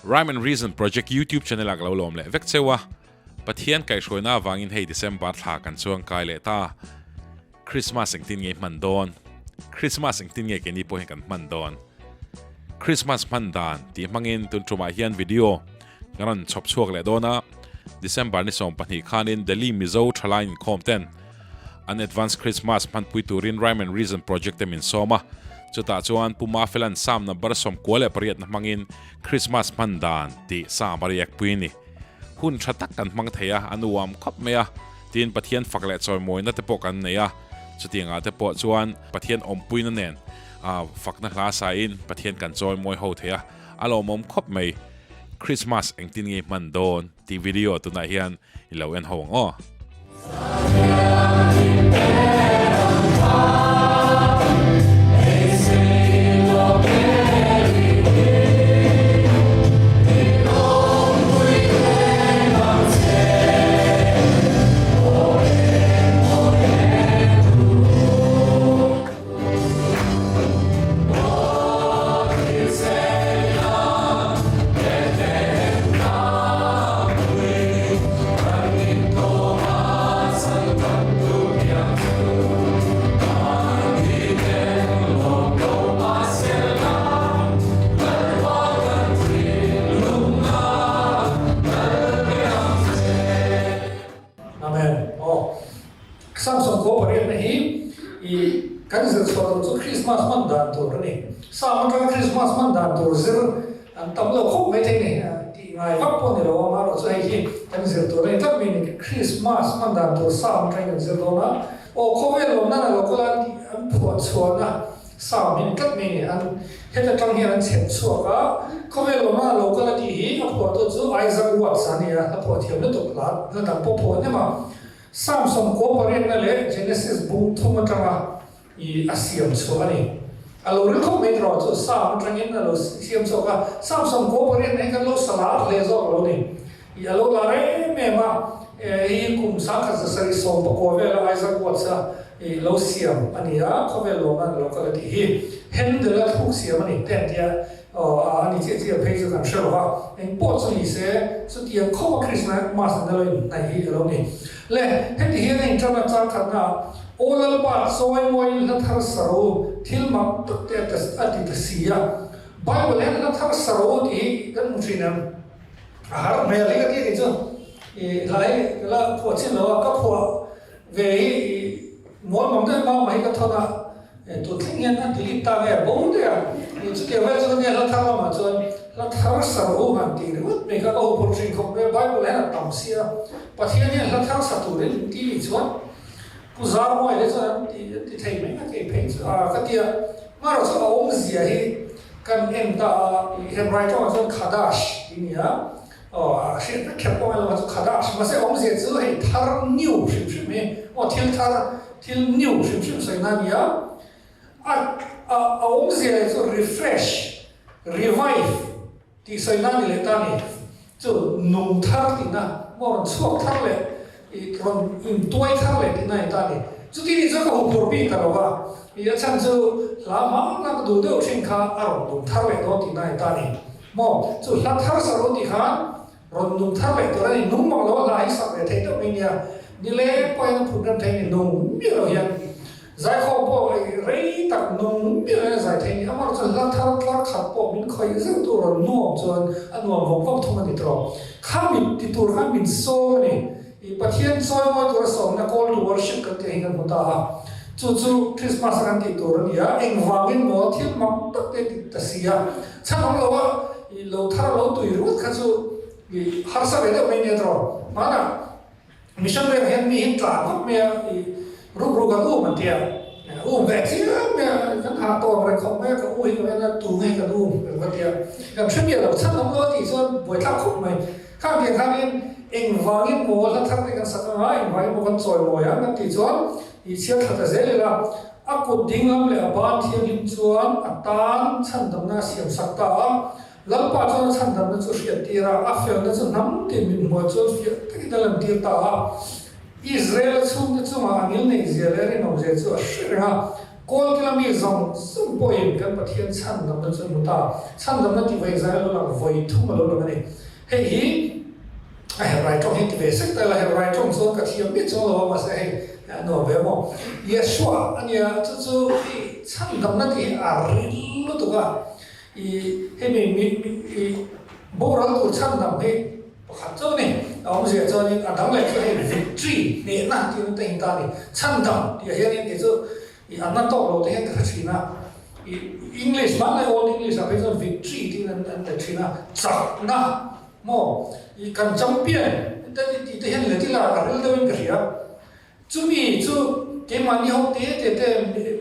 Rhyme and Reason Project YouTube channel ah ka lo lawm leh vek cheu a, Pathian kaihhruaina avangin hei December thla kan chuang kai leh ta. Christmas engtin nge i hman dawn? Christmas engtin nge keini pawh hian kan hman dawn? Christmas hman dan tih hmangin tun tumah hian video kan rawn chhawp chhuak leh dawn a, December ni 20 khanin Delhi Mizo thalai inkhawm ten an Advance Christmas hmanpui turin Rhyme and Reason Project te min sawm a, chutah chuan Pu Mafelan Psalm number 98 na hmangin Christmas hman dan tih Psalm a riak pui a ni. Hun tha tak kan hmang thei a, a nuam khawp mai a, tin Pathian fak leh chawimawina te pawh kan nei a, chutiangah te pawh chuan Pathian awmpuina nen fakna hla sain Pathian kan chawimawi ho thei a, a lawmawm khawp mai. Christmas engtin nge i hman dawn tih video tunah hian i lo en ho ang aw. Amen. Aw. Samson khaw pariatna hi i kan zir chhuah tur chu Krismas hman dan tur a ni. Sam atanga Krismas hman dan tur zir an tam lo khawp mai thei ni. Tih ngai vak pawh ni lo a, amaherawh chu hei hi kan zir tur a ni tlat mai ni. Krismas hman dan tur Sam atangin kan zir dawn a. Aw khawvel lawm nan a lo kal a an phuah chhuahna Sam hi ni tlat mai ni. An heta tang hian an chhep chhuak a, khawvel lawm nan a lo kal a tih hi a phuahtu chu Isaac Watts a ni a, a phuah thiam lutuk hla dang pawh phuah hnem a. Samson kaw pariatna leh Genesis bung thum atanga i a siam chhuah a ni. A lo ri khawp mai erawh chu Sam atangin a lo siam chhuak a, Samson kaw pariatna hi kan lo sa lar hle zawk lo ni. I a lo lar em em a, hei hi kum 1719 vela Isaac Watts-a i lo siam a ni a, khawvel lawmna an lo kal a tih hi Handel-a thluk siam a ni te an ti a. Aw, a ni chiah chiah phei chu kan hre lo va, eng pawh chu ni se, chutiang khawpa Krismas an lo inhnaih hi a lo ni. Le, heti hian a inṭan a chang khatna ah, Aw Lalpa, chawi mawiin hla thar sa ro u, thil mak tak te a ti ta si a. Bible hian hla thar sa ro u tih hi kan hmu ṭhin em? A har hmel hi ka ti a ni chu. I hla hi ka la phuah chin lo a, ka phuah ve hi i mawl mang deuh mama hi ka thawn a, Tun thleng hian a delete ta nge a bo daih a, chutiang vel chuan nia hla thar lamah chuan hla thar sa ro han tih ringawt mai kha ka hu phur thin khawp mai a, Bible hian a tam sia, Pathian hian hla thar sa turin min ti nih chuan Pu Zarmuai te chuan an ti an ti thei mai a kei phei chu a ka ti a, marawh chu a awmzia hi kan en ta a, Hebrai tawngah chuan Khadash tih a ni a, aw a hriat vek kher pawh a lo chu Khadash, mahse a awmzia chu hei thar new hrim hrim hi aw thil thar Thil new hrim hrim sawi na nia, a a awmzia leh chu refresh, revive tih sawi na ni leh ta ni. Chu nung thar tihna maw rawn chhuak thar leh ih rawn intuai thar leh tihna ni ta ni. Chuti nih chuan ka huphur bik ta lo va, ih a chhan chu hla hmang a ka duh deuh thin kha a rawn nung thar leh dawn tihna ni ta ni. Maw chu hla thar sa ro tih khan Rawn nung thar leh tur a ni, nung mang lo a hla hi sak ve theih deuh mai nia, nileng pawhin a phut rem thei a ni, nung miah lo hian zaikhawm pawh rei tak nung miah lo hian a zai thei a ni, amaherawhchu hla thar tlar khat pawh min khawih zeuh tur rawn nuam chuan a nuam vawk vawk thung a ni tawh. Kha mit ti tur khan min sawm a ni, i Pathian chawimawi tura sawmna call to worship kan tih hi kan hmu ta a, chu chu Christmas a kan tih tur a ni a, engvangin maw thil mak tak te ti ta si a, chhan awm lo a. I lo thar lo tui ruat kha chu i harsa ve deuh mai nia tawh. Hmanah mission veng hian mi hi tlan vak mai a, i ruk ruk an um an ti a, um ve chiang mai a, kan hah tawm reng khawp mai a, ka u hi ka en a, tu nge kan um kan va ti a, kan hre miah lo, chhan awm lo a tih chuan buaithlak khawp mai. Khang tiang khanin engvangin maw hla thar te kan sak anga, engvangin maw kan chawimawi ang kan tih chuan i chhiar thla ta zel ila, A kut dinglam leh a ban thianghlim chuan a tan chhandamna a siam sak ta a. Lalpa chuan a chhandamna chu hriat tir a, a felna chu hnam tin min hmuah chuan fiah takin a lantir ta a. Israel-a chhungte chungah a ngilneihzia leh a rinawmzia chu a hre reng a. Kawlkila mi zawng zawng pawhin kan Pathian chhandamna chu an hmu ta. Chhandamna tih vawi zai a lo lang, vawi thum a lo lang a ni. Hei hi a Hebrai tawng hi ti ve sek ta ila, Hebrai tawng chuan ka thiam miah chuang lo a, mahse hei a nuam ve maw? Yeshua a nia, chu chu hei chhandamna tih hi a ril lutuk a, i hemi mi i boral tur chhandam hi pakhat chauh a ni. A awmzia chuanin a dang leh chu hei victory, hnehna tiin ta in ta a ni. Chhandam tih ah hianin kei chu I an na tawk lo te hian ka hre thin a, i English hmanlai Old English ah phei chuan victory tiin an an let thin a, chakna maw i kan champion te tih te hian let ila a ril deuhin ka hria. Chumi chu keimahni ho te te te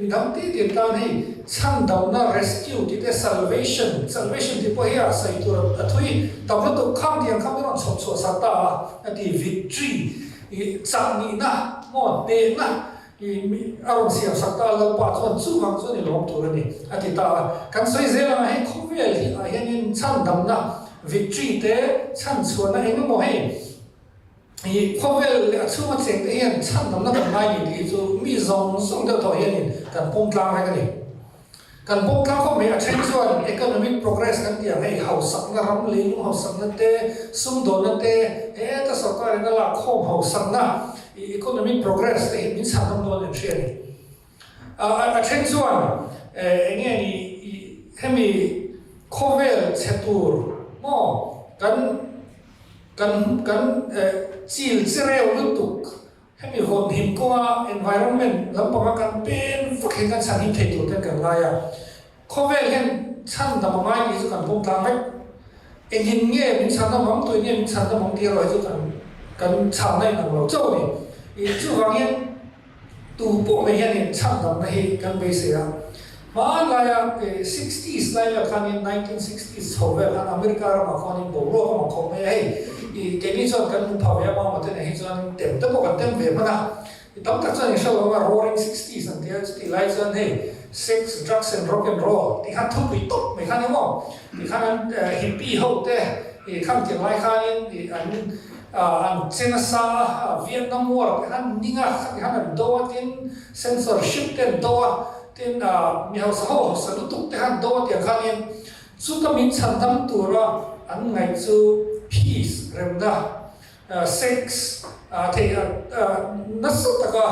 midang te te tan hei chhandamna rescue tih te salvation, salvation tih pawh hi a sawi tur a thui tam lutuk khang tiang kha min rawn chhawp chhuah sak ta a, a ti victory i chak nihna maw hnehna I a rawn siam sak ta a, Lalpa chuan chuvang chuan i lawm tur a ni, a ti ta a. Kan sawi zel ang a, hei khawvel hi ah hianin chhandamna, victory te, chhanchhuahna eng emaw hei i khawvel leh a chhunga cheng te hian chhandamna kan ngai ni tih hi chu mi zawng zawng deuh tawh hianin kan pawm tlang vek a ni. Kan pawm tlang khawp mai, a then chuan economic progress kan tih ang hei hausakna ram leilung hausakna te, sumdawnna te, heta sorkarin a lak khawm hausakna i economic progress te hi min chhan ram dawn an hria a ni. A then chuan eng nge ni i hemi khawvel chhe tur maw kan kan kan chil chereu lutuk Hemi hawn him kawnga environment lampanga kan pen vak hi kan chhan him thei tur ten kan ngai a, khawvel hian chhan dam a ngai tih chu kan pawm tlang vek. Engin nge min chhan dam ang, tuin nge min chhan dam ang tih erawh hi chu kan kan chhanna in ang lo chauh a ni. Ih chuvang hian tu pawh mai hianin chhan damna hi kan beisei a. Hmanlaia sixties lai vel khanin 1960s chho vel khan America ramah khuanin boruak a mak khawp mai a, hei i keini chuan kan hmu pha ve a, Mama te nen hi chuan tem te pawh kan tem ve hman a, i tam tak chuan in hre lo anga roaring sixties an ti a, chutih lai chuan hei sex, drugs and rock and roll tih khan thupui tawp mai kha ni maw, ti khan an hippie ho te i khang tiang lai khanin i an an che nasa a, Vietnam war te khan ning a, khati khan an do a, tin censorship te an do a. Tin, mi hausa ho hausa lutuk te han do a tiang khanin chuta min chhandam tura an ngaih chu peace, remna, sex thei nasa taka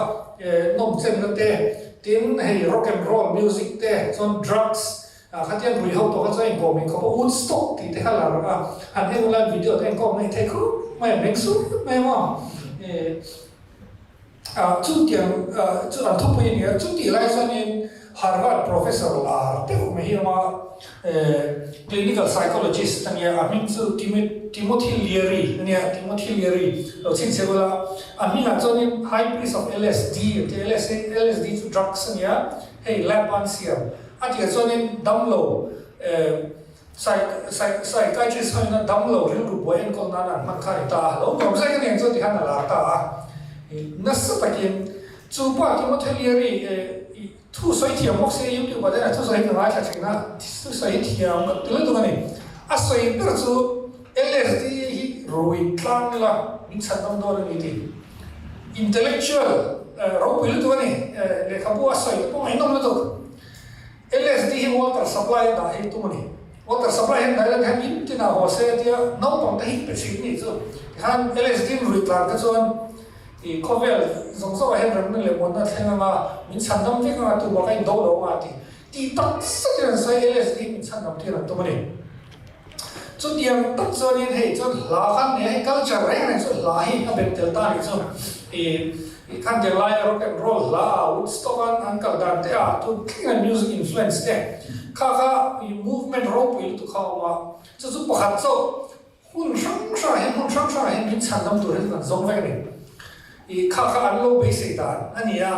nawmchenna te, tin hei rock and roll music te, chuan drugs khatiang rui ho tawh kha chuan inkawm in khawp a, Woodstock tih te kha la rawh a, han en ula video te enkawm ngaih thei khawp mai a, meng sur mai a maw. Chutiang chu an thupui a ni a, chutih lai chuanin Harvard Professor lar deuh mai hi a awm a, clinical psychologist a nia, a hming chu Timothy Leary a nia, Timothy Leary lo chhinchhiah ula, a hmingah chuanin High Priest of LSD an ti a, LSD chu drugs a nia, hei lab a an siam a tihah chuanin damlo Psychiatrist ho ina damlo rilru buai enkawl nana an hman kha a ni ta a, lo nuam zek a ni ang chu tikhan a lar ta a. Nasa takin chu pa Timothy Leary thu sawi thiam bawk si YouTube ah te hian a thusawi hi ka ngaithla thin a, thusawi hi thiam ka ti lutuk a ni. A sawi ber chu LSD hi rui tlang ila min chhan dam dawn a ni tih. Intellectual ropui lutuk a ni, lehkhabu a sawi te pawh ngaihnawm lutuk. LSD hi water supply a dah hi tum a ni. Water supply hian dai lam hian in tinah haw se a tia naupang te hi pe thin nih chu. Tikhan LSD in rui tlan kha chuan i khawvel zawng zawng ah hian remna leh muanna a thleng anga min chhandam vek anga tu bak a in do lo anga ti tih tak zet in an sawi LSD hi min chhandam tir an tum a ni. Chutiang tak chuanin hei chuan hla khan nia hei culture reng reng chu hla hi a bet tel ta nih chu i i khan tel laia rock and roll hla a Woodstock an an kal dan te ah tun thleng an music influence te kha kha i movement ropui lutuk kha a awm a chu chu pakhat chauh hun hrang hrangah hian hmun hrang hrangah hian min chhandam tur hi chu kan zawng vek a ni. I kha kha an lo beisei dan a ni a,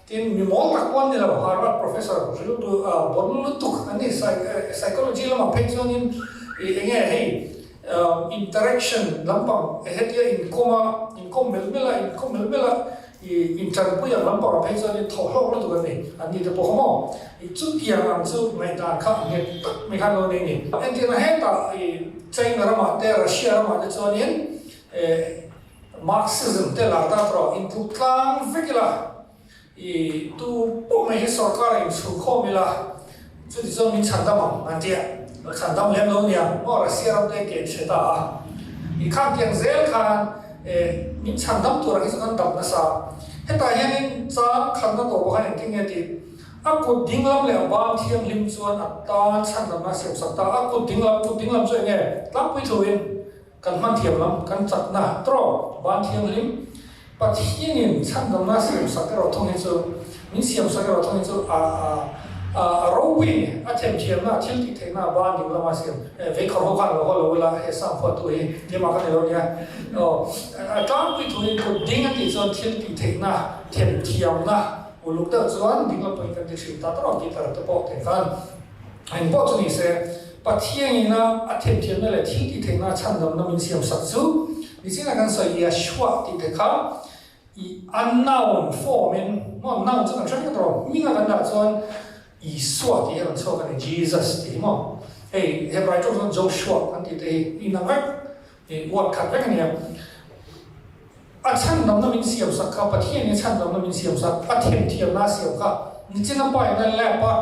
tin mi mawl tak pawh an ni lo, Harvard professor rilru bon lutuk an ni, psychology lamah phei chuanin i enge hei interaction lampang hetia inkawm a, inkawm melh melh a, inkawm melh melh a, i intanpui ang lampangah phei chuanin thawhhlawk lutuk an ni, an ni te pawh kha maw, i chutiang ang chu ngaihdan kha nghet tak mai khan lo nei a ni. Entirna hetah i China ramah te Russia ramah te chuanin Marxism te lar ta tawh intluk tlang vek ila. I tu pawh mai hi sorkar inchhung khawm ila, chuti chuan min chhandam ang an ti a, lo chhandam lem lo nia maw Russia ram te ke chhe ta a, i khang tiang zel khan eh min chhandam tur ang hi chu kan dam nasa. Hetah hianin chang khatna tawh pawh khan engtin nge tih, a kut dinglam leh a ban thianghlim chuan a tan chhandamna a siamsak ta a, kut dinglam, kut dinglam chu eng nge tlangpui thuin, Kan hman thiam lam, kan chakna tawk ban thianghlim Pathianin chhandamna siamsak erawh thung hi chu, min siamsak erawh thung hi chu a a a ropui a ni. A themthiamna, a thil tih theihna a ban ding lama siam. Veikhawr ho khan lo haw lo ila, he sam phuahtu hi keimah ka ni lo nia. Aw, a tlangpui thuin kut ding a tih chuan thil tih theihna, themthiamna uluk deuh chuan ding lam pawhin kan ti thin ta tawk guitar te pawh thei khan. Eng pawh chu ni se, Pathianin a a themthiamna leh thil tih theihna a chhandamna min siamsak chu nichina kan sawi Yeshua tih te kha i a noun form in maw noun chu kan hre vek tawh hminga kan dah chuan Isua tih hi a rawn chhuak a ni Jesus tih hi maw hei Hebrai tawng chuan Joshua kan tih te hi inang vek i word khat vek a nia. A chhandamna min siamsak kha, Pathianin a chhandamna min siamsak, a themthiamna a siam kha, nichina pa in a lab a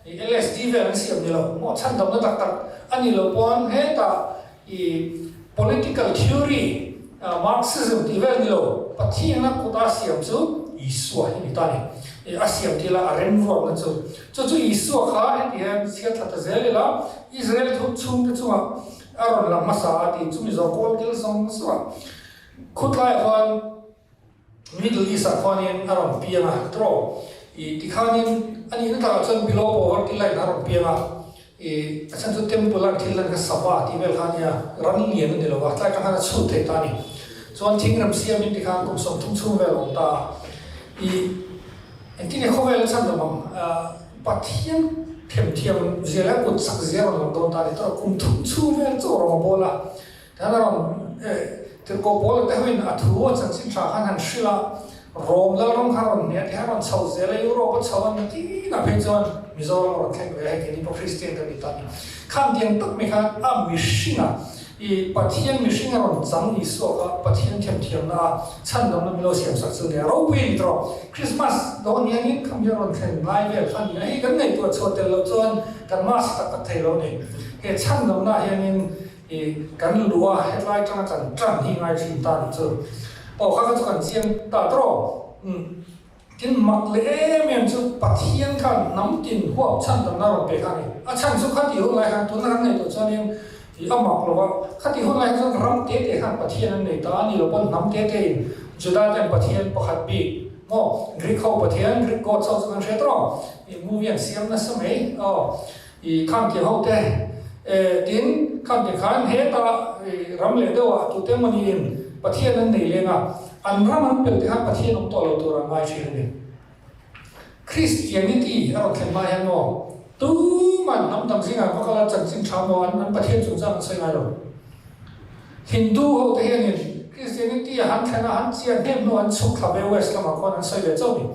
LSD vel an siam ni lo maw, chhandamna tak tak a nih loh pawn hetah i political theory, Marxism tih vel ni lo, Pathian a kut a siam chu Isua hi ni ta ni. A siam thil a a remruatna chu. Chu chu Isua kha heti hian chhiat thla ta zel ila, Israel chhungte chungah a rawn lang hmasa a tih chu Mizo kawl kil zawng zawng ah. Khutlaiah khuan Middle East ah khuanin a rawn piang a, tawh i tikhanin a nihna takah chuan below poverty line a rawn piang a, i a chhan chu temple a thil lan kha sava tih vel kha a nia, ram lian a ni lo va, tlai atang khan a chhut thei ta a ni. Chuan thingrem siamin tikhan kum 30 chhung vel a awm ta a, i engtin nge khawvel a chhan dam ang, Pathian themthiam zia leh a kut chak zia a rawn lang dawn ta a ni, tawh kum thum chhung vel chu a rawn a bawl a. Kan rawn tirhkoh pawl te hoin a thu a chanchin tha khan han hrilh a, Rom Lalram kha rawn hne tih a rawn chho zel a, Europe a chho a ni tinah phei chuan Mizoram a rawn thleng ve a, hei keini pawh Kristian kan ni ta a ni. Khan tiang tak mai khan a mihringa i Pathian mihring a rawn chang Isua kha Pathian themthiamna a chhandamna min lo siamsak chu nia ropui a ni tawh. Krismas dawn hianin khami a rawn thlen lai vel kha a ni a, hei kan ngaihtuah chhuah tel loh chuan kan mask tak tak thei lo a ni. He chhandamna hianin I kan luh a, hetlai tanga kan tan hi ngai thin ta nih chu. Aw kha kha chu kan chiang ta tawh. Umm tin mak leh em em chu Pathian khan hnam tin huap chhan damna rawn pe kha a ni. A chhan chu khati hun lai khan tuna kan ngaihtuah chuanin i a mak lo va, khati hun lai khan chuan ram te te khan Pathian an nei ta a ni lo pawn hnam te te in Juda ten Pathian pakhat bik maw Greek ho Pathian Greek gods ho chu kan hre tawh i movie an siam nasa mai aw. I khamti ho te tin khamti khan heta ram leh deuh ah tute mawni in Pathian an nei leng a, an ram an pel te khan Pathian awm tawh lo tur an ngai thin a ni. Christianity a rawn thlen hma hian maw tuman hnam dang zingah va kal a chanchin tha maw an an Pathian chungchang an sawi ngai lo. Hindu ho te hianin Christianity a han thlen a han chian hnem hnu an chhuk thla ve west lamah khuan an sawi ve chauh a ni.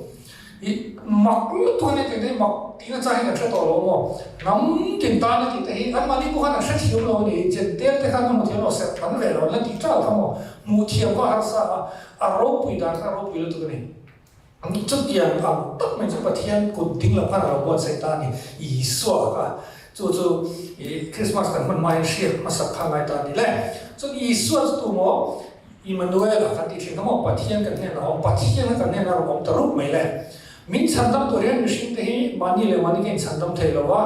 I mak lutuk a ni tih te hi mak tihna chang hi kan hre tawh lo maw? Hnam tin tan a tih te hi anmahni pawh khan an hrethiam lo a ni. Jentail te khan an hmu thiam lo, serh tam ve lo an la tih ṭal kha maw? Hmuh thiam kha a harsa a, a ropui dan kha a ropui lutuk a ni. Chutiang ang tak mai chu Pathian kut ding lam khan a lo buatsaih ta a ni. Isua kha chu chu i Krismas kan hman hmain hriat hmasak kha ngai ta a ni le. Chuan Isua chu tu maw? Immanuel-a kan tih thin kha maw? Pathian kan hnenah a awm, Pathian a kan hnenah a rawn awm ta rup mai le. Min chhandam tur hian mihringte hi mahni leh mahni ka inchhandam thei lo a,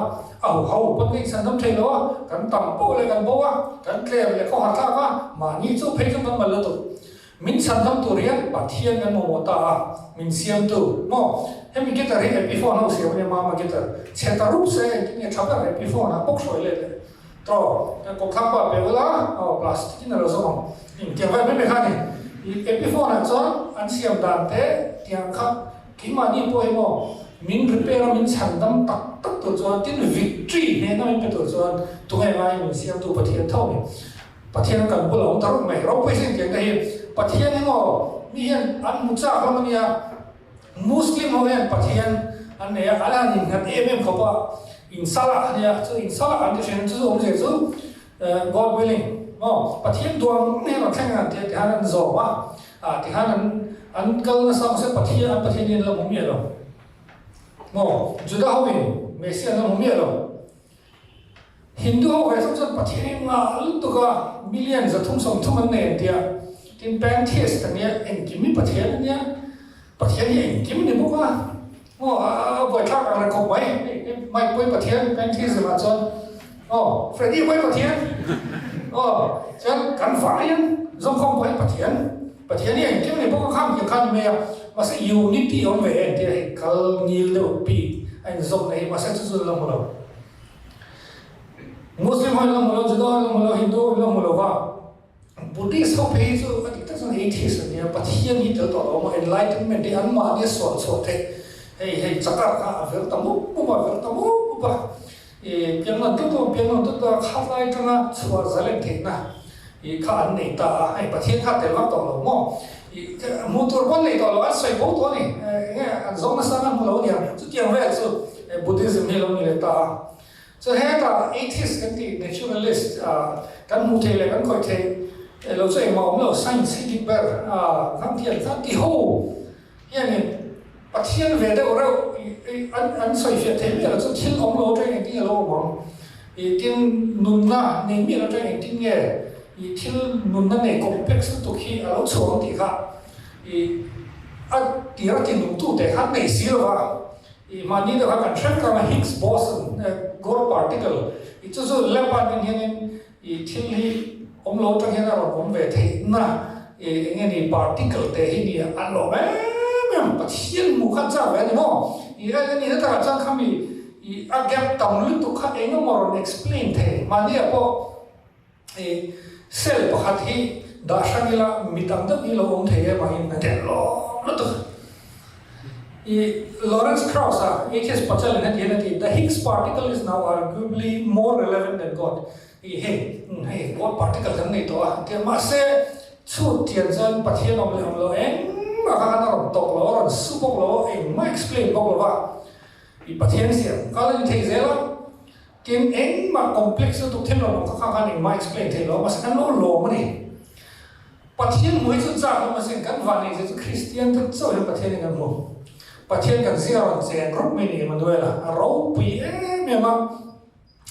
a huho pawn ka inchhandam thei lo a, kan tam poh leh kan bo a, kan tlem leh khawhar thlak a, mahni chu phei chu kan mal lutuk. Min chhandam tur hian Pathian kan mamawh ta a, min siamtu maw? Hemi guitar hi Epiphone ho siam a nia, mama guitar. Chhe ta rup se, engtin nge tha ber Epiphone ah bawk hruai let le. Tawh, kan kawng thlang pah pe ula, aw plastic in a lo zawm ang. In tiang vel mai mai kha a ni. I Epiphone ah chuan an siam dan te tiang kha keimahni pawh hi maw min repair a min chhan dam tak tak tur chuan tin victory hnehna min pe tur chuan tunge ngai min siamtu Pathian tho a ni. Pathian kan bul a awm ta ruk mai. Ropui sin tiang te hi Pathian hi maw mi hian an hmu chak hlawm a nia. Muslim ho hian Pathian an nei a, an han innghat em em khawp a, Insalah a nia, chu Insalah an ti thin a, chu chu awmzia chu God willing maw, Pathian duang hian rawn thleng ang an ti a, tihan an zawm a, ah tihan an an kal nasa mahse Pathian an Pathian hi an la hmu miah lo. Maw? Juda ho in Messiah an la hmu miah lo. Hindu ho ve thung chuan Pathian hi ngah lutuk a, million 330 an nei an tia. Tin Pantheist an nia, engkim hi Pathian a nia. Pathian hi engkim a ni bawk a. Aw a buaithlak ang reng khawp mai. Mike pawi Pathian Pantheism ah chuan aw Freddy pawi Pathian aw chuan kan vaiin zawngkhawm pawh hi Pathian Pathian hi engkim a ni bawk a khang tiang kha a ni mai a. Mahse unity awm ve em tia hei kal ngil deuh bik a inzawmna hi mahse chu chu an la hmu lo. Muslim ho in la hmu lo, Juda ho in la hmu lo, Hindu ho in la hmu lo va. Buddhist ho phei hi chu a dik tak chuan atheist an nia, Pathian hi tel tawh lo maw, enlightenment hi anmahni a sual chhuah theih, hei hei chakar kha a vir ta mup mup a, a vir ta mup mup a, ih piangnawn tut tut a, piangnawn tut tut a, khatlai atanga chhuah zalen theihna ih kha an nei ta a, hei Pathian kha tel vak tawh lo maw, ih hmuh tur pawh an nei tawh lo, an sawi bo tawh a ni, eng nge an zawng nasa an hmu lo aniang, chutiang vel chu Buddhism hi a lo ni leh ta a. Chuan hetah atheist kan tih naturalist kan hmuh theih leh kan khawih theih lo chu engmah awm lo, science hi dik ber kan thiam chuan ti ho hianin Pathian ve deuh reuh an sawi fiah theih miah lo chu thil awm lo atangin engtin nge lo awm ang ih tin nunna nei miah lo atangin engtin nge ih thil nunna nei complex lutuk hi a lo chhuah ang tih kha ih a tir a ti nungtute kha an nei si lo va. I mahni deuh kha kan hre vek ang a, Higgs boson, God particle, i chu chu lab ah nen hianin i thil hi awm lo atang hian a rawn awm ve theih na i eng nge ni particle te hi ni a lawm em em Pathian hmuh khan chak ve a ni maw? I a nihna takah chuan khami i a gap tam lutuk kha eng emaw rawn explain thei mahni ah pawh I cell pakhat hi dah hrang ila mi tam deuh hi lo awm thei em angin a tel lawm lutuk. I Lawrence Krauss a atheist pachal in heti hian a ti, The Higgs particle is now arguably more relevant than God. I hei, hei God particle kan nei tawh a, tia mahse chhut tian chuan Pathian awm leh awm lo engmah kha khan a rawn tawk lo, a rawn su bawk lo, engmah explain bawk lo va. I Pathian siam kal a ni thei zel a. Tin, engmah complex lutuk thil lo awm kha kha khan engmah explain theih lo a, mahse kan lo lawm a ni. Pathian hmu hi chu chak hlawm asin, kan vanneih zia chu Kristian te chauh hian Pathian in kan hmu. Pathian kan zia rawn cheng rup mai a ni Emmanuel-a, a ropui em em a.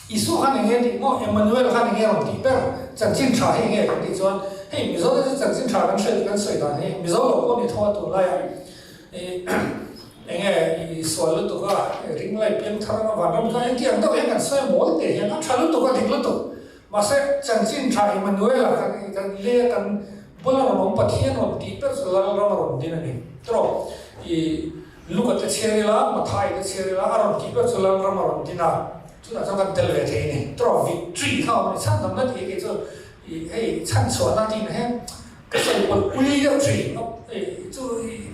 Isua khan enge tih maw, Emmanuel khan enge rawn tih ber, chanchin tha hi enge kan tih chuan, hei Mizo te chu chanchin tha kan hriat kan sawi dan hi Mizo lo pawh ni tho a tunlaiah. Enge i sual lutuk a, ring lai piang thar anga vanram kha engti ang deuh hian kan sawi mawl teh hian a tha lutuk a dik lutuk. Mahse chanchin tha Emmanuel-a kan kan lei a kan bula rawn awm Pathian rawn tih ber chu Lalram a rawn din a ni. Tawh i Luka te chhiar ila, Mathai te chhiar ila a rawn tih ber chu Lalram a rawn din a, chutah chuan kan tel ve thei a ni. Tawh victory kha a awm a ni, chhandamna tih hi kei chu i hei chhanchhuahna tihna hian Ka sawi pawlh pui deuh thin chu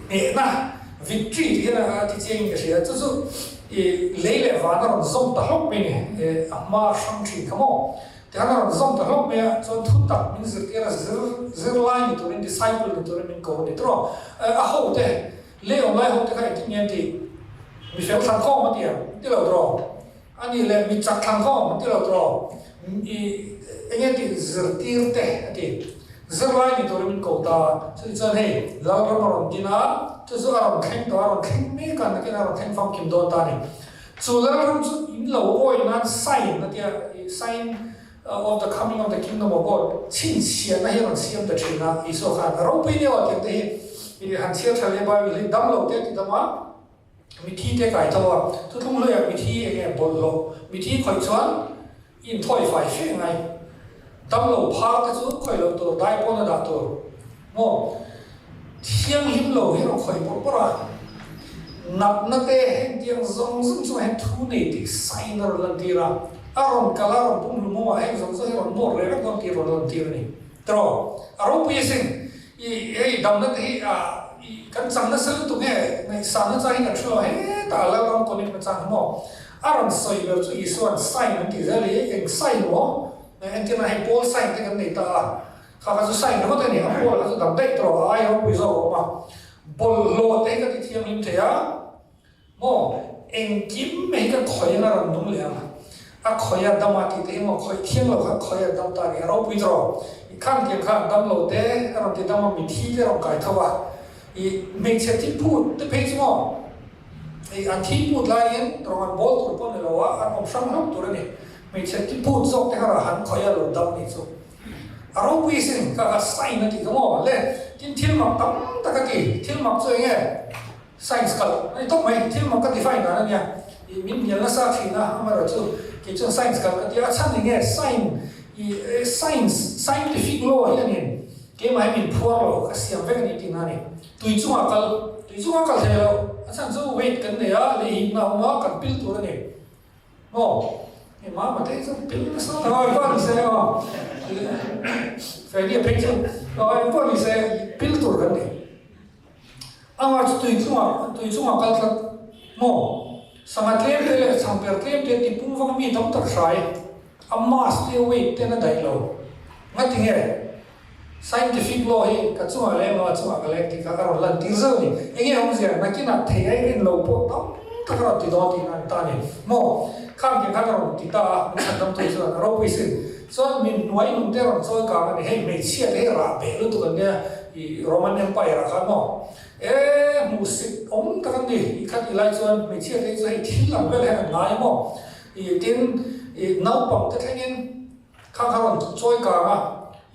hnehna, victory tih hian a ti chiangin ka hria. Chu chu i lei leh van a rawn zawm ta hlawk mai a ni, a hma hrang thin kha maw? Tikhan a rawn zawm ta hlawk mai a, chuan thu tak min zirtir a, zir zirlai ni turin, disciple ni turin min ko a ni tawh a. A hote, lei awm lai hote kha engtin nge an tih? Mi fel thlan khawm a ti ang, ti lo tawh. A nih leh mi chak thlang khawm an ti lo tawh. I eng nge tih zirtir te a ti. Zirlai ni turin min ko ta. Chutih chuan hei Lalram a rawn din a, chu chu a rawn thleng tawh a, a rawn thleng mek a, nakin a rawn thleng famkim dawn ta a ni. Chu Lalram chu in lo awi nan sign a tia, sign of the coming of the kingdom of God, chhinchhiahna hi a rawn siam ta thin a, Isua khan a ropui nia aw tiang te hi i han chhiar tha leh Bible hi dam lo te a ti dam a. Mithi te kai tho a, thuthlung hluiah mithi eng nge bawlhhlawh, mithi khawih chuan inthawi fai fe ngai. Damlo phar te chu khawih loh tur, dai pawn a dah tur maw? Thianghlim lo hi rawn khawih bawrh bawrh a, natna te hengtiang zawng zawng chungah hian thu nei tih sign a rawn lantir a, a rawn kal a, rawn pumhlum awm a, heng zawng zawng hi rawn nawr leh vek dawn tih a rawn lantir a ni. Tiraw? A ropui asin. I hei damna te hi i kan chang nasa lutuk nge ngaihsang nachang hi kan hre lo hetah a Lalram connect nachang hi maw? A rawn sawi ber chu Isua'n sign an tih zel hi eng sign maw? Entirna hei pawl sign te kan nei ta a, kha kha chu sign ringawt a ni, a pawl kha chu dam daih tawh a ai ropui zawk a awm a, bawlhhlawh te hi ka ti thianghlim thei a. Maw, engkim mai hi ka khawih anga rawn nung leh ang. A khawih a dam a tih te hi maw, khawih thiang lo kha khawih a dam ta a ni, a ropui tawh. I khang tiang khan dam lo te a rawn ti dam a, mithi te a rawn kai tho a. I hmeichhe thi phut te phei chu maw i an thi phut laiin rawng an bawl tur pawh ni lo a, an awm hrang hlauh tur a ni. Hmeichhe thi phut zawk te kha rah han khawih a lo dam nih chu a ropui sin ka kha sign a tih kha maw le. Tin thil mak tam tak a ti, thil mak chu eng nge science kalh a ni tawp mai, thil mak ka define dan a nia. I min hnial nasa thin a, amaherawhchu kei chuan science kalh ka ti a, a chhan eng nge sign i science scientific law hianin Keimah hi min phuar lo, ka siam vek a ni tihna a ni. Tui chungah kal, tui chungah kal thei lo, a chhan chu weight kan nei a, lei hipna a awm a, kan pil tur a ni. Maw? Hei mama te hi chu pil nasa tak a, engpawh ni se aw, Freddy-a phei chu aw engpawh ni se pil tur kan ni. Amah chu tui chungah, tui chungah kal tlat maw? Sangha tlem te leh chhangper tlem te tipung vang mi tam tak hrai, a mass te weight ten a daih lo. Ngati nge? Scientific law hi ka chungah leng lo, a chungah ka leng tih kha ka rawn lan tir zeuh a ni. Enge awmzia? Nakinah thei ai rin lo pawh tam tak a rawn ti dawn tihna a ni ta a ni. Maw? Khang tiang khan a rawn ti ta a, min chhan dam tur chuan a ropui sin. Chuan min hnuai nung te rawn chawi kang a ni. Hei hmeichhia te hi rah beh lutuk an nia i Roman Empire ah khan maw? E hmuhsit awm tak an ni. I khat i lai chuan hmeichhia te hi chu hei thil ang vel hian an ngai a maw? I tin i naupang te thlengin Kha kha rawn chawi kang a,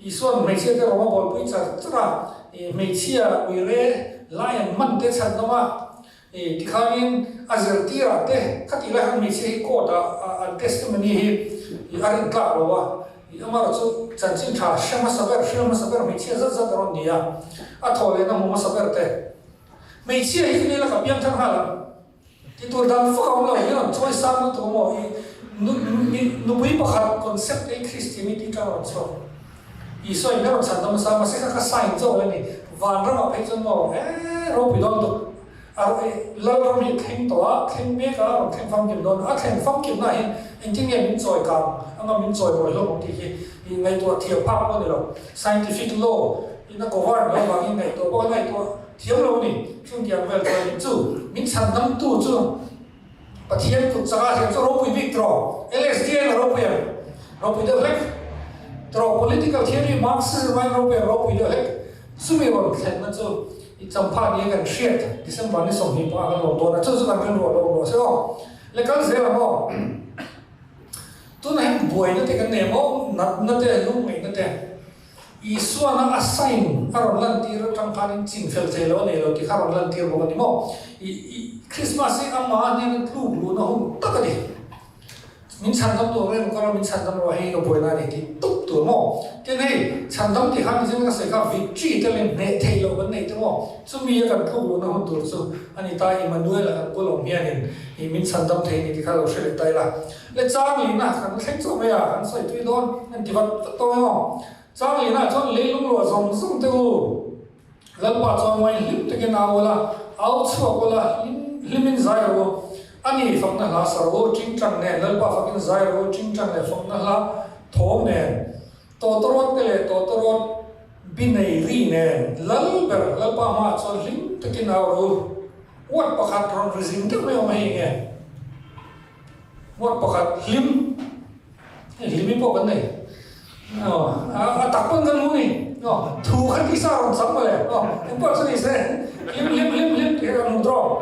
Isua'n hmeichhia te rawng a bawlpui char char a, i hmeichhia uire lai an hman te chhan nawm a, i tikhanin a zirtirah te khatih lai khan hmeichhia hi court ah an testimony hi i a rin tlak lo a, i amaherawh chu chanchin tha hre hmasa ber, hrial hmasa ber hmeichhia zat zat a rawn ni a, a thaw lehna hmu hmasa ber te. Hmeichhia hi chu ni la ka piangthar nghal ang. Ti tur dan fak a awm lo, hi rawn chawi sang lutuk a maw? I nupui pakhat concept ei Christianity tang rawn chhuak. Isua in a rawn chhan dam nasa, mahse kha kha sign zawk a ni. Vanramah phei chuan maw ee ropui dawn lutuk. A Lalram hi a thleng tawh a, thleng mek a, a rawn thleng famkim dawn a. A thleng famkimna ah hian engtin nge min chawi kang anga min chawi mawi hlawm ang tih hi i ngaihtuah thiam phak pawh a ni lo. Scientific law in a govern loh avangin ngaihtuah pawh a ngaihtuah Thiam lo ni, chungtiang vel chuan in chu min chhandamtu chu Pathian kut changah hian chu ropui bik tawh, LSD a ropui ang, ropui deuh hlek tawh, political theory Marxism aiin ropui ang, ropui deuh hlek, chumi rawn thlenna chu i champha nia kan hriat December ni 25 kan lawm dawn a, chu chu kan rilru a lo awm rawh se aw, le kal zel ang aw. Tunah hian buaina te kan nei ang aw, natna te, lungngaihna te. Isuana a sign a rawn lantir atang khanin chin fel thei lo a nei lo tih kha a rawn lantir bawk a ni maw? I i Christmas hi amah hnena tluk luhna hun tak a ni. Min chhandam tur reng kawr a min chhandam rawh hei hi ka buaina a ni tih tup tur maw? Tin hei chhandam tih khan mizing ka sawi kha victory te leh hneh theih loh kan neih te maw? Chumi a kan tluk luhna hun tur chu a ni ta Emmanuel a kan bul awm hianin i min chhandam thei a ni tih kha lo hre leh ta ila. Le Changlina kan thleng chauh mai a, kan sawi tui dawn an ti vat vat tawh emaw? Changlina chuan leilung luah zawng zawng te u, Lalpa chuan ngawi hlim takin au ula, au chhuak ula, hlim hlimin zai rawh u. A ni, fakna hla sa rawh u, tingtang nen, Lalpa fakin zai rawh u, tingtang leh fakna hla thawm nen, tawtawrawt te leh tawtawrawt bi nei ri nen, Lal ber Lalpa hmaah chuan hlim takin au rawh u. Word pakhat rawn ri zing deuh mai awm a hei nge? Word pakhat hlim, hei hlimi pawh kan nei, a tak pawn kan hmu ni, thu kha tisa a rawn cham mawle, eng pawh chu ni se, hlim hlim hlim hlim tih kha kan hmu tawh.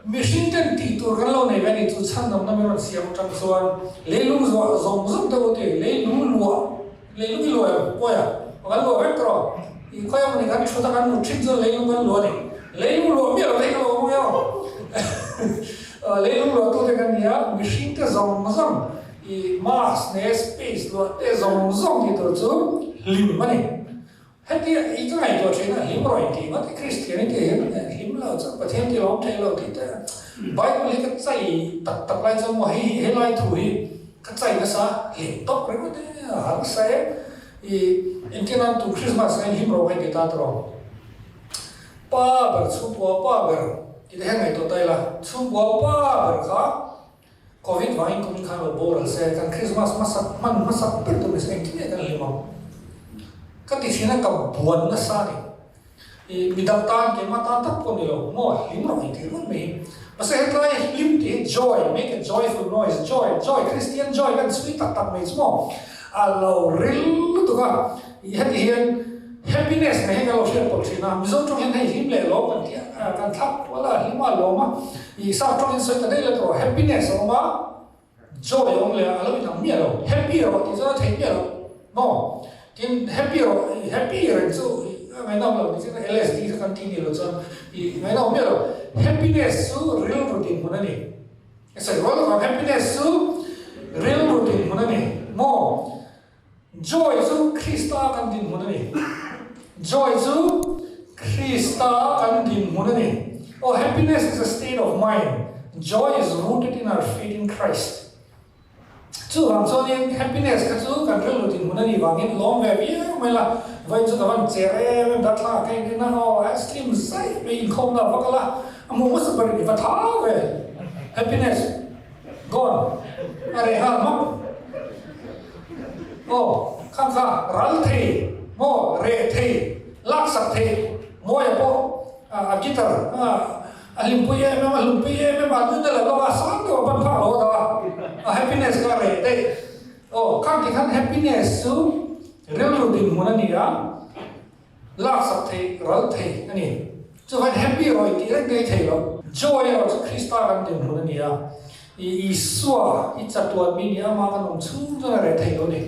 Mihring ten tih tur kan lo nei ve a ni, chu chhandamna min rawn siam atang chuan leilung zuah zawng zawng te u ti, leilung luah Leilung i luah em? Pawi a, kan luah vek tawh. I khawi ang ni kan thut a kan mut thin chuan leilung kan luah a ni. Leilung luah miah lo te hi ka lo awm ang emaw. Leilung luah tu te kan ni a, mihring te zawng zawng i Mars ne space luah te zawng zawng tih tur chu hlim a ni. Heti i ka ngaihtuah thin a, hlim rawh intih ngawt i Kristian i tih hian hlim lo chuan Pathian ti lawm thei lo tih te Bible hi ka chai tak tak lai chuan maw hei hi helai thu hi ka chai nasa hlim tawp ringawt e a harsa em i engtin an tu Christmas ah hian hlim rawh ka inti ta tawh pa ber chhungkua pa ber tih te hian ngaihtuah ta ila chhungkua pa ber kha Covid vangin kum in khan lo boral se, kan Christmas hmasak hman hmasak ber tur ni se engtin nge kan hlim ang? Ka ti thin a, ka buan nasa a ni. I midang tan, keimah tan tak pawh ni lo, maw hlim rawh intih ringawt mai hi. Mahse hetlai hlim tih hi joy, make a joyful noise, joy, joy, Christian joy kan chhui tak tak mai chu maw a lo ril lutuk a. I heti hian. Happiness nei hi ka lo hriat pawlh thin a, Mizo tawng hian hei hlim leh lawm kan tih a, kan thlak kual a, hlim a lawm a, i sap tawng hian sawi ta daih la tawh, happiness a awm a, joy a awm leh a, a lo inang miah lo, happy erawh tih chuan a theih miah lo maw? Tin, happy erawh, happy reng chu a ngaihnawm lo tih chuan LSD kha kan tih nih loh chuan i ngaihnawm miah lo, happiness chu rilru dinhmun a ni. Ka sawi rual lovang, happiness chu rilru dinhmun a ni maw? Joy chu Krista kan dinhmun a ni. Joy chu Krista kan dinhmun a ni. Oh, happiness is a state of mind. Joy is rooted in our faith in Christ. Chuvang chuanin happiness kha chu kan rilru dinhmun a nih vangin lawm ve viau mai la. Vawiin chu ka van cher em em darthlangah ka in en a, oh, ice cream zaih mai inkhawmna a va kal a, a hmuh hmasa ber in i va thau ve. Happiness. Gone. A reh nghal hmak. Aw, khang kha ral thei maw, reh thei, laksak thei, Mawia pawh a guitar a hlimpui em em a, hlumpui em em a, nuna la lawk a, sang deuh a ban phak lo a dah a, a happiness kha a reh daih. Aw, khang ti khan happiness chu rilru dinhmun a ni a. Laksak theih ral thei a ni. Chuvain happy erawh intih reng daih thei lo. Joy erawh chu Krista kan dinhmun a ni a, i Isua i chatuan mi ni amah kan awm chhung chuan a reh thei lo a ni.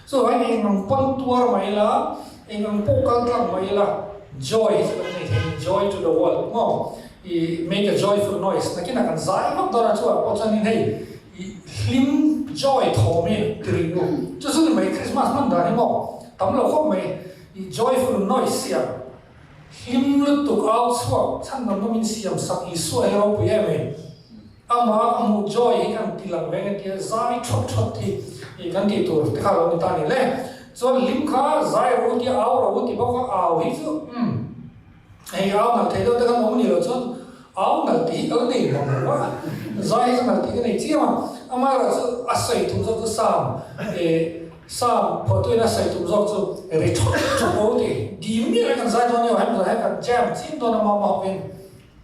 Chuvain eng ang pawn tuar mai ila, eng ang pawh kal tlang mai ila, joy hi chu kan nei thei a ni, joy to the world maw? I make a joyful noise nakinah kan zai vak dawn a, chuvah pawh chuanin hei i hlim joy thawm hi ti rih u. Chu chu ni mai Christmas hman dan hi maw? Tam lo khawp mai. I joyful noise siam hlim lutuk au chhuak chhan nawm nawmin siam sak Isua hi ropui em em. Amah ka hmuh joy hi kan ti lang veng entia zai thawt thawt hi i kan tih tur te kha lo ni ta ni le. Chuan hlim kha zai ro tia au ro ti bawk a au hi chu umm. Hei au nalh thei deuh te kan awm a ni loh chuan au nalh tih hi ka la nei mang lo a, zai hi chu nalh tih ka nei chiam a, amaherawh chu a sawi tum zawk chu Sam eh Sam phuahtuin a sawi tum zawk chu ri thawt thawt lo ti dim miah in kan zai dawn nia hemi zai hian kan jam chim dawn a mama ho in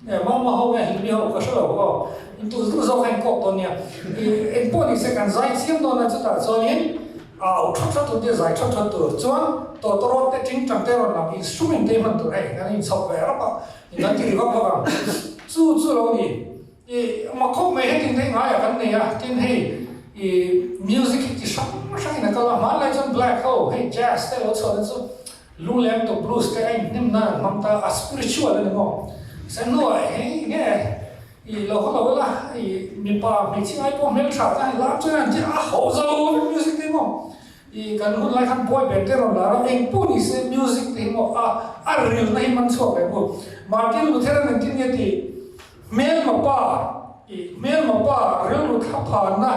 eh mama ho nge Hilmi ho ka hre lo aw intu zu zawk a inkawk dawn nia ih engpawh ni se kan zai chiam dawn a chutah chuanin Au that that tur te zai that that tur chuan tawtawrawt te tingtang te rawn lang instrument te hi hman tur hei kan inchhawp ve rap a kan ti ri vak vak ang chu chu lo ni i mak khawp mai heti te ngaiah kan nei a tin hei i music hi ti hrang hrang in a kal a hmanlai chuan black ho hei jazz te lo chhuah na chu lungleng to blues te a inhnem nan an hmang ta a spiritual a ni maw sen hnuah hei nge I lo haw lo ila, i mipa hmeichhia ai pawh hmeltha kha hei lam chuan an ti a ho zo vek music te hi maw. I kan hun lai khan boy band te rawn lar a, eng pawh ni se music te hi maw a a rilna hi man chhuak ve mu. Martin Luther an engtin nge tih hmelma pa i hmelma pa rilru thlaphanna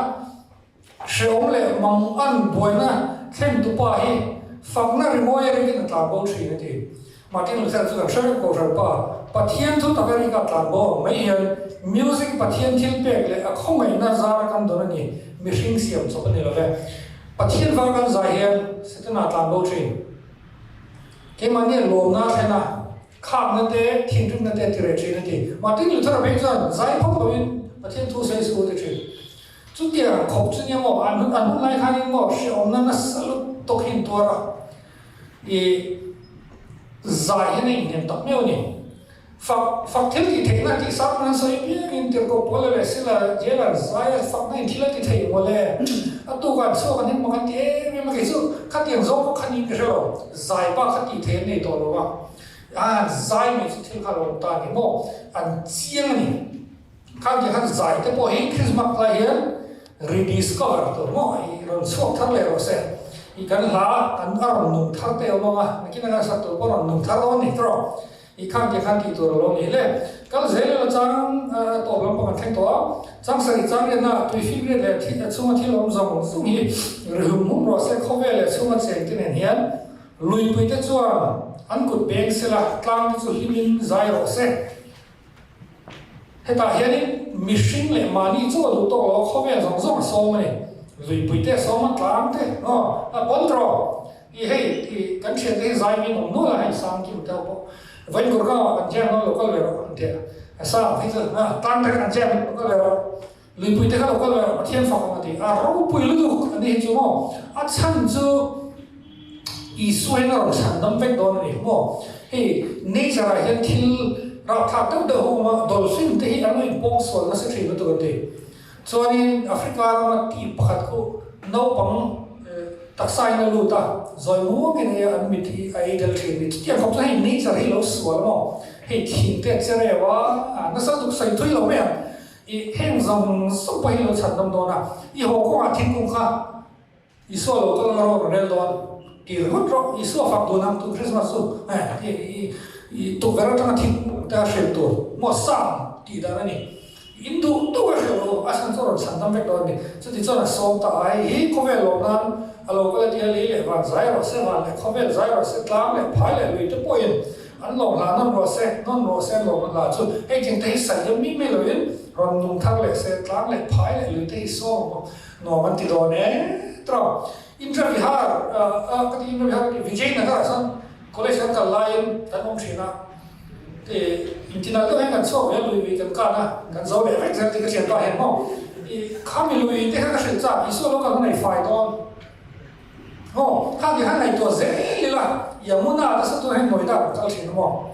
Hreawm leh mang an buaina thlentu pa hi fakna rimawi a rikin a tlan bo thin a ti. Martin Luther chu kan hre vek Kohhran pa, Pathian thu taka rika tlan bo ang mai hian music Pathian thil pek leh a khawngaihna zara kan dawn a ni, mihring siam chawp a ni lo ve. Pathian vang kan zai hian Setana tlan bo thin. Keimahni a lawmna a thlen a, khakna te, thinrimna te a ti reh thin a ti. Martin Luther-a phei chuan zai phawt loin Pathian thu sawi suh a ti thin. Chutiang khawp chu nia maw, an hun an hun lai khanin maw hrehawmna nasa lutuk hi an tuar a, i zai hian a inhnem tak miau a ni. Fak fak thil tih theihna tih sang an sawi piangin Tirhkoh Paula leh Sila jail an zai a, fakna in thil a ti thei maw le, a tukah an chhuak an him mak an ti em em a, kei chu khatiang zawng pawh kha niin ka hre lo, zai bak kha tih theih an nei tawh lo va, a zai mai chu thil kha a lo awm ta a ni maw, an chiang a ni. Khang te khan zai te pawh hi Christmas lai hian rediscover tur maw i rawn chhuak thar leh rawh se. I kan hla kan a rawn nung thar te awm ang a, nakin a kan sak tur pawh a rawn nung thar dawn ni tawh. I khang te khan tih tur a lo ni hle. Kal zel ila chang tawp lam pawh kan thleng tawh a, chang sarih chang riatna tui fim riat leh thil chhunga thil awm zawng zawng hi ri hum hum rawh se khawvel leh chhunga cheng te nen hian luipui te chuan an kut beng sela tlang te chu hlimin zai rawh se. Hetah hianin mihring leh mahni chu a duh tawk lo a, khawvel zawng zawng a sawm a ni. Luipui te a sawm a, tlang te aw a pawn tawh. I hei i kan thiante hi zai min awm nual a, hei sang kim te ho pawh vawiin Gurgaon ah kan jam dawn lo kal ve rawh an ti a, a sang phei chu a tlang te kha kan jam lo kal ve rawh, luipui te kha lo kal ve rawh Pathian fak ang a ti. A ropui lutuk a ni hi chu maw, a chhan chu. Isua hian a rawn chhandam vek dawn a ni maw? Hei nature ah hian thil rapthlak deuh deuh a awm a, dolphin te hi an lo inpawngsual nasa thin lutuk an ti. Chuanin Africa rama team pakhat khu naupang taksa in a lut a, zawi muangin hei an mit hi a ei tel thin a ni. Chutiang khawp chuan hei nature hi lo sual maw? Hei thing te a che reuh a, nasa lutuk sawi thui lo mai ang. I heng zawng zawng pawh hi lo chhandam dawn a, i haw kawngah thingkung kha Isua lo kal anga rawn rel dawn ti ringawt rawh. Isua fak dun ang tun Christmas chu i tukverh atanga thingkung te a hrilh tur maw Psalm tih dan a ni. In duh duh a hrilh rawh u, a chhan chu a rawn chhandam vek dawn a ni. Chuti chuan a sawm ta a, hei hi khawvel lawm nan a lo kal a ti a, lei leh van zai rawh se, van leh khawvel zai rawh se, tlang leh phai leh lui te pawhin an lawm hla nawn rawh se, nawn rawh se an lawm hla chu hei tiang te hi saih em mi mai loin rawn nung thar leh se, tlang leh phai leh lui te hi sawm ang maw. Nuam an ti dawn e tawng. Indra Vihar ka ti Indra Vihar ka ti Vijay Nagar ah chuan college kan kal laiin kan awm thin a, intinal deuh hian kan chhuak ve a lui lui kan kan a, kan zo leh vek zel tih ka thianpa hian maw i khami lui te kha ka hrilh chak Isua lo kal hun a i fai dawn maw khang ti khan ngaihtuah zel ila Yamuna te saw tur hian Noida kan kal thin a maw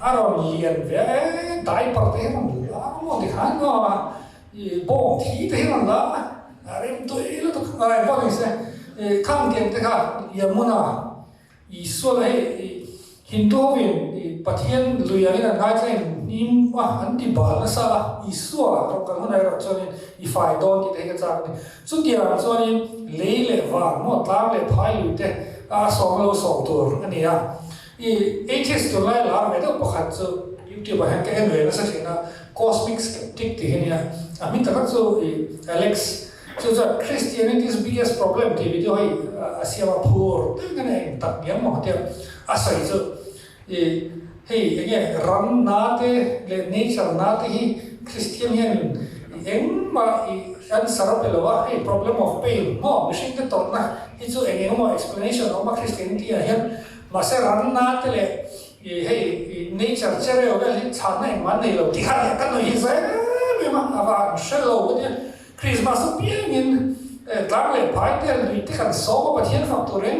a rawn lian ve a e diaper te hi a rawn la maw ti khan maw I bawng thi te hi rawn la a, a rem tui lutuk ngai pawh ni se. I khang tiang te kha Yamuna Isua la hei i Hindu hovin i Pathian lui angin an ngai chuan in hnim a an ti bal nasa a, Isua rawn kal hunah erawh chuanin i fai dawn tih te hi ka chak a ni. Chutiang chuanin lei leh van maw tlang leh phai lui te a sawm a lo sawm tur a ni a. I atheist tunlai lar ve deuh pakhat chu YouTube ah hian ka en ve nasa thin a, Cosmic Skeptic tih hi a nia. A hming tak tak chu i Alex. Chu chuan Christianity's Biggest Problem tih video hi a siam a, phur deuhin a eng tak ngiang maw tia a sawi chu i hei eng nge ram na te leh nature na te hi Christian hian engmah i answer a pe lo a, hei problem of pain maw mihring te tawrhna hi chu eng eng emaw explanation a awm a Christianity ah hian mahse ram na te leh I hei i nature chereu vel hi chhanna engmah an nei lo tih kha leh ka nuih hi za em em a, a va han hre lo ka tia. Christmas apiangin tlang leh phai te lui te kan sawm a Pathian fak turin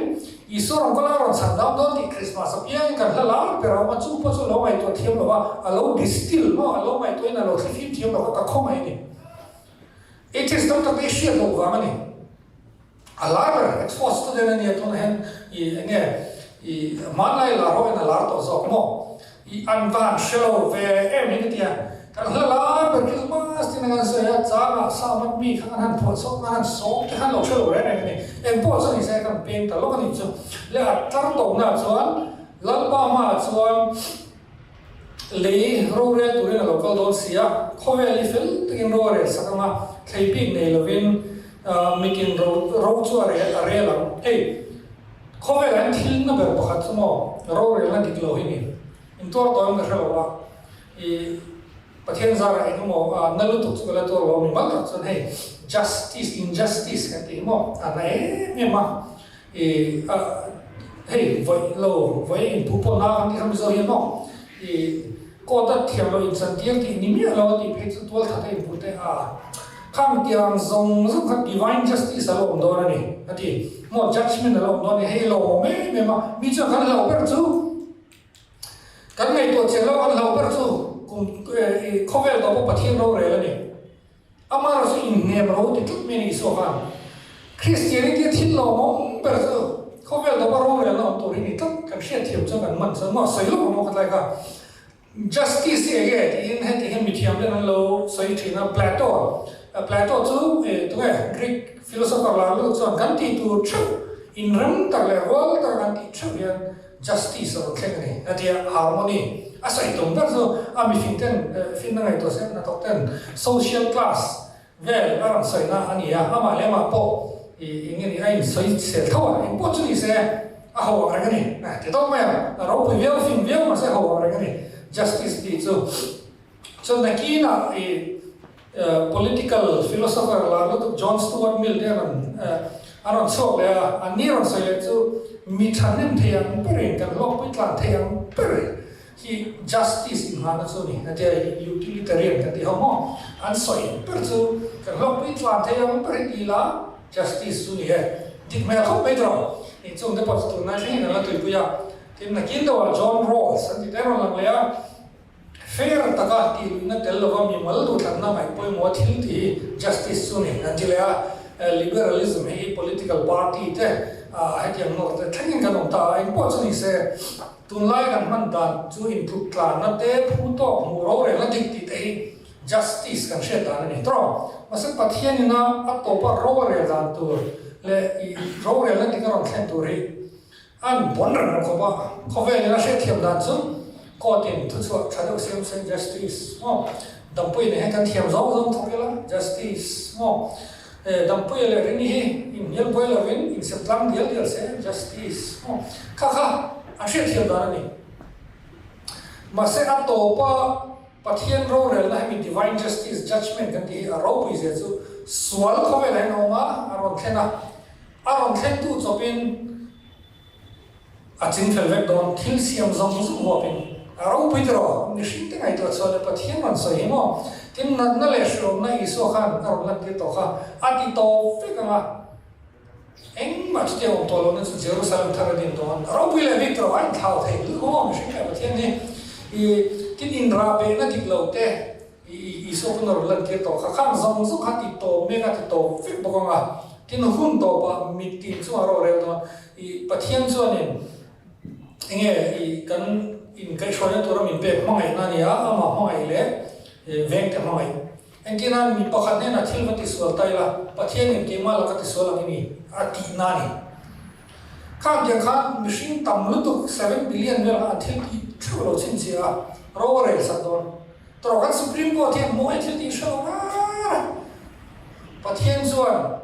Isua rawn kal a rawn chhan dam dawn tih Christmas apiangin kan hla lar ber a awm a, chu pawh chu a lo ngaihtuah thiam lo va, a lo distill maw, a lo ngaihtuahin a lo thlifim thiam lo kha ka khawngaih a ni. Atheist tam tak te hi hriat loh vang a ni. A lar ber Oxford student a nia tunah hian i eng nge i hmanlai lar ho hian a lar tawh zawk maw i an va han hre lo ve em hi ka tia kan hla lar ber Christmas tin a kan sawi a changah Samat mi kha kan han phuah chhuak kan han sawm te khan lo hre lo reng reng a ni eng pawh chu ni se kan peng ta lawk a nih chu le a tlar tawhna chuan Lalpa hmaah chuan Lei rorel turin a lo kal dawn si a, khawvel hi fel takin ro a rel sak ang a, thlei bik nei lovin mitin ro ro chu a rel a rel ang. Hei, khawvelah hian thil na ber pakhat chu maw rorelna dik lo hi ni. Intuar tawh em ka hre lo a, i Pathian zarah eng emaw na lutuk chu ka la tuar lo a, mimal tak chuan hei justice, injustice kan tih hi maw a na em em a. I a hei vawi lo vawi inpuh pawh na kan tih kha Mizo hian maw i court a thiam loh inchantir tih ni miah lo a tih phei chu tual that a inpuh te a khang tiang zawng zawng kha divine justice a lo awm dawn a ni a ti maw judgement a lo awm dawn a ni hei lo awm em em a mi chuan kan hlauh ber chu kan ngaihtuah chian loh kan hlauh ber chu kum i khawvel tawh pawh Pathian rorel a ni. Amaherawh chu inhnem ro ti tlat mai a ni Isua khan. Kristianite thil lawmawm ber chu khawvel tawpa rorelna awm tur hi ni tlat kan hriatthiam chuan kan man chuan maw sawi lawk ang maw khatlai kha Justice hi enge tiin heti hian mithiam ten an lo sawi thin a Plato Plato chu tunge Greek philosopher lar lutuk chuan kan tih tur theuh inrem tak leh rual taka kan tih theuh hian Justice a rawn thleng a ni. A tia harmony a sawi tum ber chu a mifing ten finna ngaihtuah se hnathawk ten social class vel a rawn sawina a ni a, amah leh amah pawh i eng nge ni a insawi sel tho a, engpawh chu ni se a ho ang reng a ni. Ti tawk mai ang, a ropui viau fing viau mahse a ho ang reng a ni. Justice tih chu. Chuan nakinah i political philosopher lar lutuk John Stuart Mill te rawn a rawn chhuak leh a, an ni rawn sawi leh chu mi thahnem thei ang berin kan hlawkpui tlan thei ang ber hi justice inghahna chu a ni. Hetia utilitarian kan tih ho maw? An sawi ber chu kan hlawkpui tlan thei ang ber hi ti ila justice chu ni e. Dik hmel khawp mai tawh. Chung te pawh chu tunlai thlengin an la tuipui a. Tin, nakin deuhah John Rawls an tih te rawn lang leh a. Fair taka tihluihna tel lova mimal duhthlanna ngaih pawimawh thil tih hi justice chu ni an ti leh a. Liberalism hi political party te hetiang nawr te thlengin kan awm ta a, engpawh chu ni se tunlai kan hman dan chu intluk tlanna te, phu tawk hmuh rorelna dik tih te hi justice kan hriat dan a ni tawh. Mahse Pathian ina a tawpa ro a rel dan tur leh i rorelna dik a rawn thlen tur hi An pawn reng reng khawp a, khawvel in a hriatthiam dan chu court in thuchhuah tha deuh siam se justice maw, Dampuia nen hian kan thiam zawng zawng thawk ila justice maw, eh Dampuia leh Rini hi inhnial buai lovin insem tlang dial dial se justice maw, kha kha an hriatthiam dan a ni. Mahse a tawpa Pathian rorelna hemi divine justice judgement kan tih hi a ropui zia chu sual khawvelah hian a awm a, a rawn thlen a, A rawn thlengtu chawpin a chingfel vek dawn, thil siam zawng zawng huapin a ropui tiraw, mihring te ngaihtuah chhuah leh Pathian rawn sawi hi maw? Tin, natna leh hriawmna Isua khan a rawn lantir tawh kha a ti tawp vek ang a, engmah chutiang awm tawh lohna chu Jerusalem thar a din dawn, a ropui leh bik tiraw, a inthlau thei lutuk maw mihring leh Pathian hi, i tin inrahbehna dik lo te, I Isua hun a rawn lantir tawh kha, khang zawng zawng kha ti tawp mek a, ti tawp vek bawk ang a. Tin, hun tawpah mitin chungah ro a rel dawn. I Pathian chuanin enge i kan inkaihhruaina tura min pek hmangaihna a ni a, amah hmangaih leh vengte hmangaih. Engtinan mi pakhat hnenah thil va tisual ta ila, Pathianin keimah laka tisual ang i ni a tihna a ni. Khang tiang khan mihring tam lutuk 7 billion vel kha an thil tih theuh lo chhinchhiah a, ro a rel sak dawn. Tawh kan Supreme Court hian mawi thil tih hre lo ngar a, Pathian chuan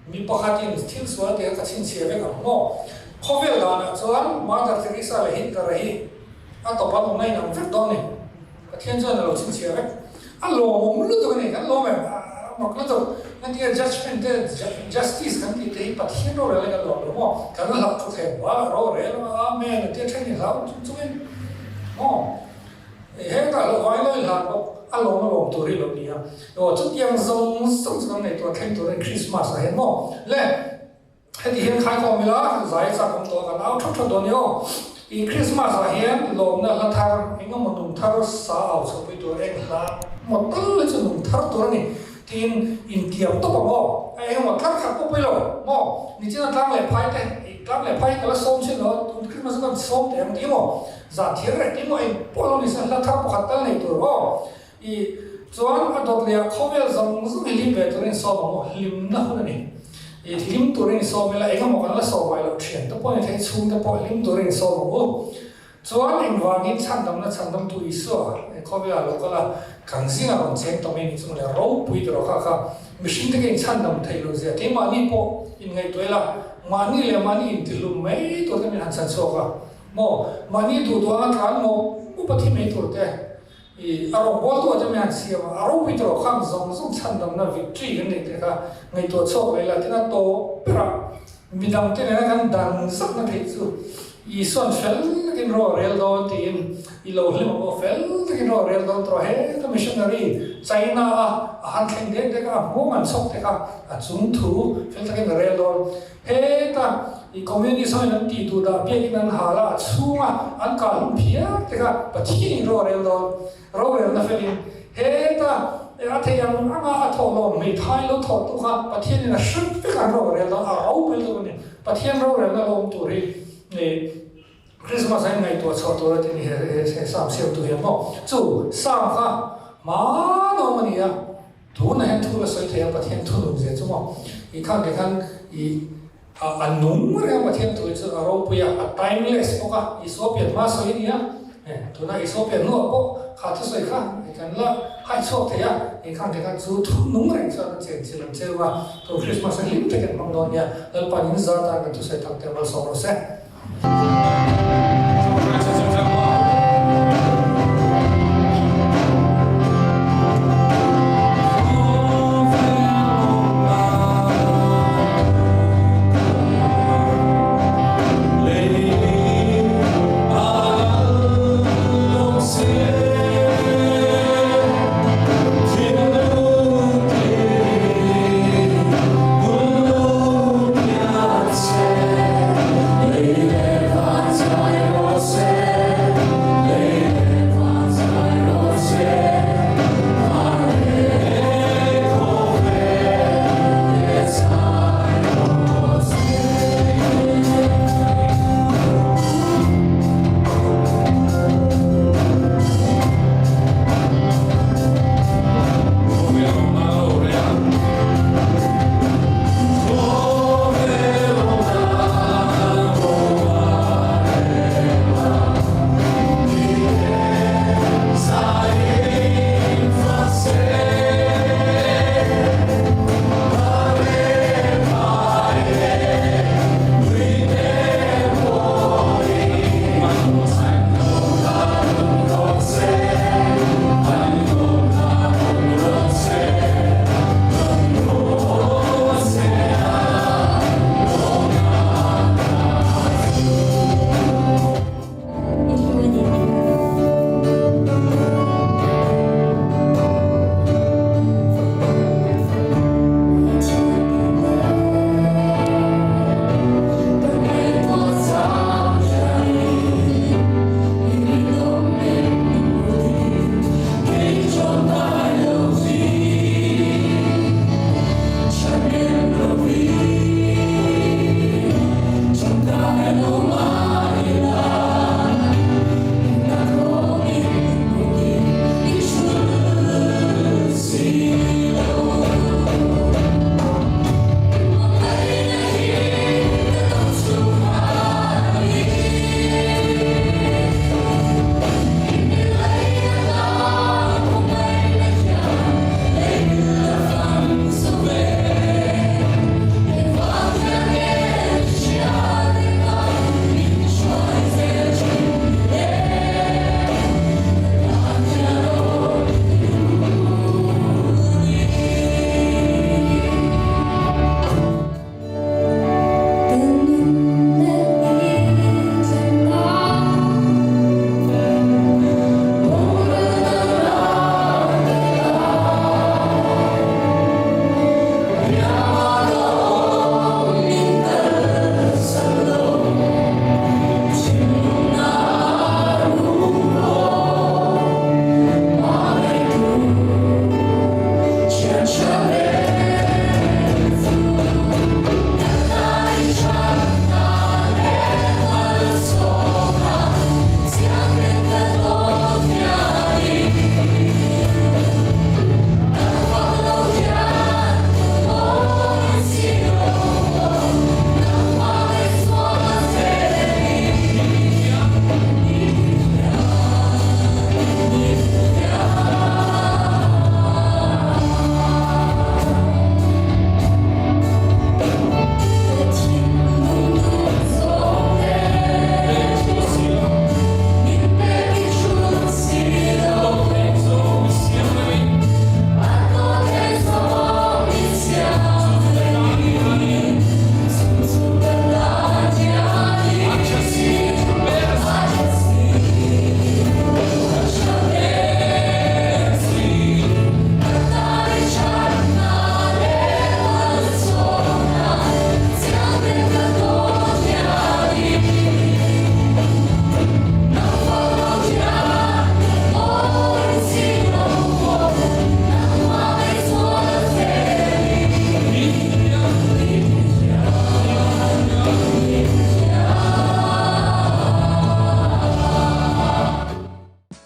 mi pakhatin thil sual tih kha ka chhinchhiah vek ang maw? Khawvel danah chuan Mother Teresa leh Hitler-a hi a tawp an awmna inang vek dawn ni. Pathian chuan a lo chhinchhiah vek. A lawmawm lutuk a ni, kan lawm em? A mak lutuk. Engtinge judgement te, justice kan tih te hi Pathian rorel in a lawm lo maw? Kan hlauh thu thei ang, rorel a, Amen a tia then i hlau chung chungin maw? Hetah lo vai lawi hlan bawk a lawm a lawm tur hi lo ni a. Aw chutiang zawng zawng chu kan ngaihtuah thleng tur a ni Christmas ah hian maw? Le heti hian khaikhawm ila zai chak awm tawh a kan au thap thap dawn ni aw. I Christmas ah hian lawmna hla thar eng emaw nung thar sa au chhawpui tur eng hla maw tal hi chu nung thar tur a ni tiin intiam tawp ang aw. A eng emaw thar khat pawh pui lo maw? Nichina tlang leh phai te tlang leh phai hi ka la sawm chin lo a tun Christmas chu kan sawm teh ang ti maw? Zan thir reng emaw eng pawh lo ni se hla thar pakhat tal nei tur aw. I chuan a dawt leh ah khawvel zawng zawng hi hlim ve turin sawm ang aw, hlimna hun a ni. I hlim turin sawm ila eng emaw kan la sawm ngai loh thian te pawh ni thei chhung te pawh hlim turin sawm ang u. Chuan engvangin chhandamna chhandamtu Isua khawvel ah lo kal a, kan zingah rawn cheng tawh mai ni chung leh ropui tawh kha kha mihring te ka inchhandam theih loh zia keimahni pawh inngaihtuah ila mahni leh mahni intihlum mai tur te min han chhanchhuak a. Maw, mahni duh duh anga tlan maw upa thi mai tur te i a rawngbawltu ah te mai han siam a, a ropui tawh khang zawng zawng chhandamna victory kan neih te kha ngaihtuah chhuak leh la tin a tawp berah midang te nena kan dan zakna theih chu Isuan fel takin ro a rel dawn tiin i lo hlim ang aw fel takin ro a rel dawn tawh heta missionary China a a han thleng dek dek a a hmawng an chhawk te kha a chung thu fel takin a rel dawn. Heta i Communist ho in an tih duh dah biakin an hal a, a chhunga an kah hlum phiar te kha Pathian in rorel dawn, rorelna felin heta a theih ang anga a thawh lawm hmeithai lo thawh tu kha Pathian in a hrep vek an rorel dawn, a ropui lutuk a ni. Pathian rorelna lo awm tur hi Christmas a in ngaihtuah chhuah tur a ti ni he Psalm siamtu hian maw. Chu Psalm kha hmanawm a ni a. Tunah hian thu la sawi thei a, Pathian thu nung zia chu maw? I khang te khan i a nung reng a Pathian thu hi chu a ropui a, a timeless bawk a, Isua pian hma sawi a ni a, tunah Isua pian hnuah pawh kha thusawi kha i kan la hai chhuak thei a, i khang te khan chu thu nung reng chuan a chen chilh ang cheu a, tun Christmas a hlim takin hmang dawn nia, Lalpa'n in zar tan kan thusawi tak te malsawm rawh se.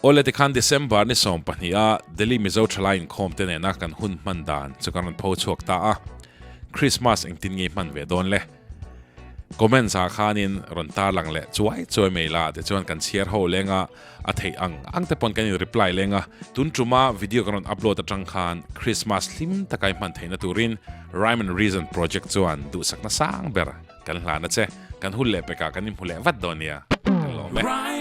Awle tikhan December ni 22 a Delhi Mizo Thalai inkhawm te nena kan hun hman dan chu kan rawn pho chhuak ta a. Christmas engtin nge hman ve dawn le? Comments ah khanin rawn tarlang leh chuai chuai mai la tichuan kan chhiar ho leng a, a theih ang ang te pawn kan in reply leng a. Tun tuma video kan rawn upload atang khan Christmas hlim taka i hman theihna turin Rhyme and Reason Project chuan duhsakna sang ber kan hlan a che. Kan hun leh pekah kan inhmu leh vat dawn nia. Kan lawm e.